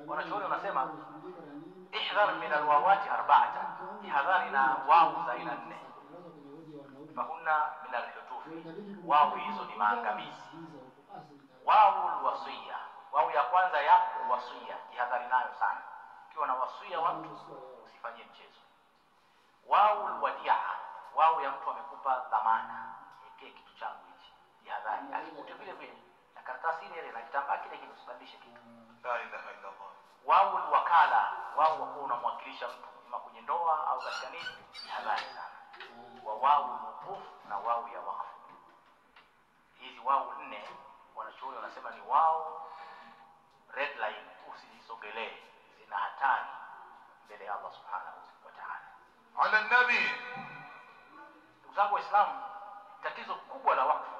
Wanachuoni wanasema ihdhar min alwawati arba'ata, jihadhari na wau za aina nne. Fahunna min alhutufi, wau hizo ni maangamizi. Wau alwasiya, wau ya kwanza ya wasia, jihadhari nayo sana. Ukiwa na wasia wa mtu usifanyie mchezo. Wau alwadia, wau ya mtu amekupa dhamana, ekee kitu changu hichi, jihadhari akikute vile vile na karatasi ile ile na kitambaa kile kile, usibadilishe kitu. La ilaha illa Allah. Wau alwakala, wau wa kuwa unamwakilisha mtu ima kwenye ndoa au katika nini, jihadhari sana. Wa wau alwuquf na wau ya wakfu. Hizi wau nne wanachuoni wanasema ni wau red line, usizisogelee, zina hatari mbele ya Allah subhanahu wa ta'ala. Ala nabi. Ndugu zangu Waislamu, tatizo kubwa la wakfu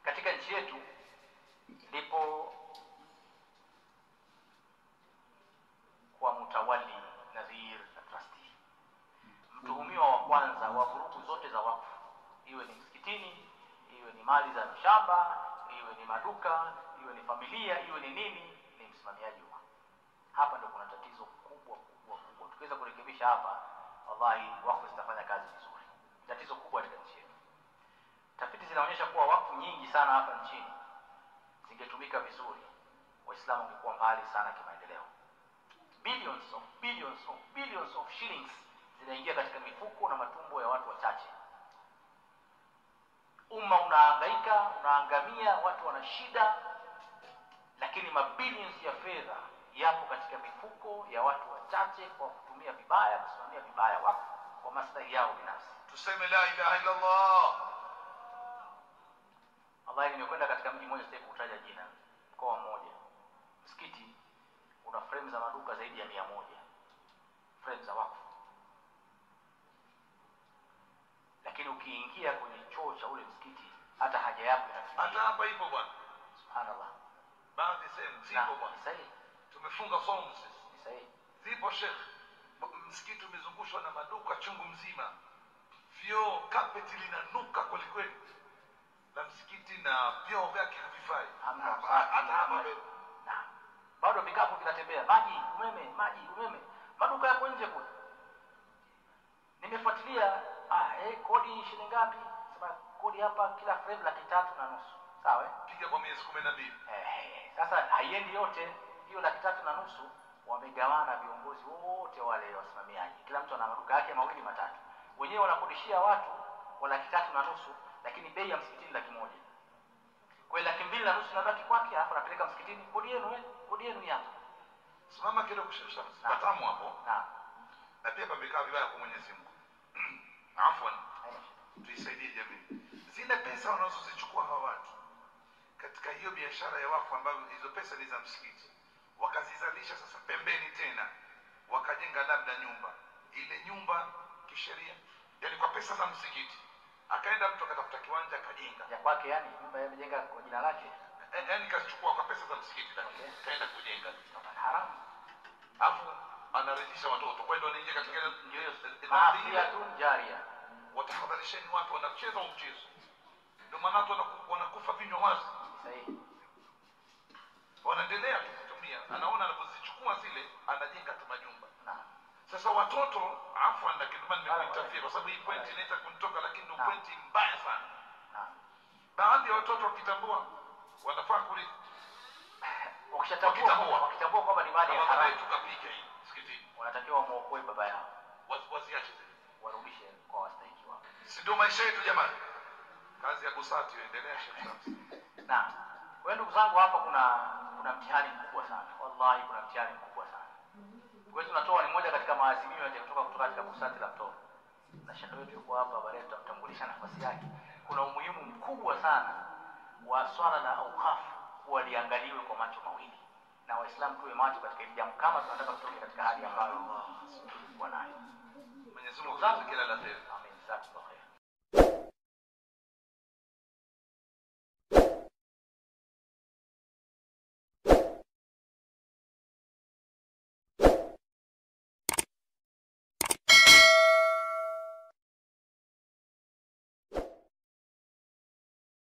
katika nchi yetu lipo kwa mutawali, nadhir na trustee. Mtuhumiwa wa kwanza wa vurugu zote za wakfu, iwe ni msikitini, iwe ni mali za shamba, iwe ni maduka, iwe ni familia, iwe ni nini, ni msimamiaji wa. Hapa ndio kuna tatizo kubwa kubwa kubwa. Tukiweza kurekebisha hapa, wallahi wakfu zitafanya kazi vizuri. Tatizo kubwa katika nchi yetu. Tafiti zinaonyesha kuwa wakfu nyingi sana hapa nchini zingetumika vizuri, Waislamu wangekuwa mbali sana kimaendeleo. Billions of billions of billions of shillings zinaingia katika mifuko na matumbo ya watu wachache. Umma unahangaika, unaangamia, watu wana shida, lakini mabilions ya fedha yapo katika mifuko ya watu wachache kwa kutumia vibaya, kusimamia vibaya wakfu kwa maslahi yao binafsi. Tuseme la ilaha illa Allah. Wallahi nimekwenda katika mji mmoja, sitaki kutaja jina, mkoa mmoja, msikiti una frame za maduka zaidi ya 100, frame za wakfu, lakini ukiingia kwenye choo cha ule msikiti hata haja yako inakimbia. Hata hapa ipo bwana. Subhanallah. Baadhi sehemu zipo bwana. Sahihi. Tumefunga somo sisi. Sahihi. Zipo Sheikh. Msikiti umezungushwa na maduka chungu mzima. Vyoo, carpet linanuka kweli kweli. Na msikiti na vyoo vyake havifai. Hata hapa na bado vikapu vinatembea, maji, umeme, maji, umeme. Maduka yako nje kule. Nimefuatilia, kodi shilingi ngapi? Sema kodi hapa kila frame 350,000. Sawa eh? Piga kwa miezi 12. Sasa haiendi yote hiyo 350,000, wamegawana viongozi wote wale wasimamiaji. Kila mtu ana maduka yake mawili matatu. Wenyewe wanakodishia watu wa 350,000, lakini bei ya msikitini 100,000. Kwa hiyo 250,000 nabaki kwake, alafu anapeleka msikitini, kodi yenu kodi yenu hapa. Simama kidogo Sheikh. Patamu hapo. Naam. Na pia pamekaa vibaya kwa Mwenyezi Mungu. Afwan. Tuisaidie jamii. Zile pesa wanazozichukua hawa watu katika hiyo biashara ya wakfu, ambayo hizo pesa ni za msikiti, wakazizalisha sasa pembeni tena, wakajenga labda nyumba. Ile nyumba kisheria, yani kwa pesa za msikiti, akaenda mtu akatafuta kiwanja akajenga ya kwake, yani nyumba yamejenga kwa jina lake, yani kachukua kwa pesa za msikiti, lakini kaenda kujenga haramu, afu anarejesha watoto. Kwa hiyo wanaingia katika ndio hiyo maafiyatun jaria. Watahadharisheni watu wanacheza mchezo, ndio maana watu wanakufa vinywa wazi. Sahihi. Wanaendelea kutumia, anaona anapozichukua zile anajenga tu majumba. Sasa watoto, afwan, lakini nimekuitafia kwa sababu hii point inaweza kunitoka, lakini ndio point mbaya sana. Baadhi ya watoto wakitambua wanafaa kurithi. Wakitambua kwamba ni mali ya haramu, tukapiga hii msikitini, wanatakiwa muokoe baba yao, wasiache zile, warudishe kwa wastahiki wao. Si ndio maisha yetu jamani? Kazi ya busati endelea Sheikh Shams. Naam. Kwa ndugu zangu, hapa kuna mtihani mkubwa sana. Wallahi kuna mtihani mkubwa sana. Kwa hiyo tunatoa ni moja katika maazimio yanayotoka kutoka katika busati la mtoto. Na shekhe wetu yuko hapa, baadaye tutamtambulisha nafasi yake. Kuna umuhimu mkubwa sana wa swala la auqaf kuwa liangaliwe kwa macho mawili. Na Waislamu tuwe macho katika hili jambo kama tunataka kutoka katika hali ambayo tulikuwa nayo. Mwenyezi Mungu atujalie kila la kheri. Amin. Jazakumullah khair.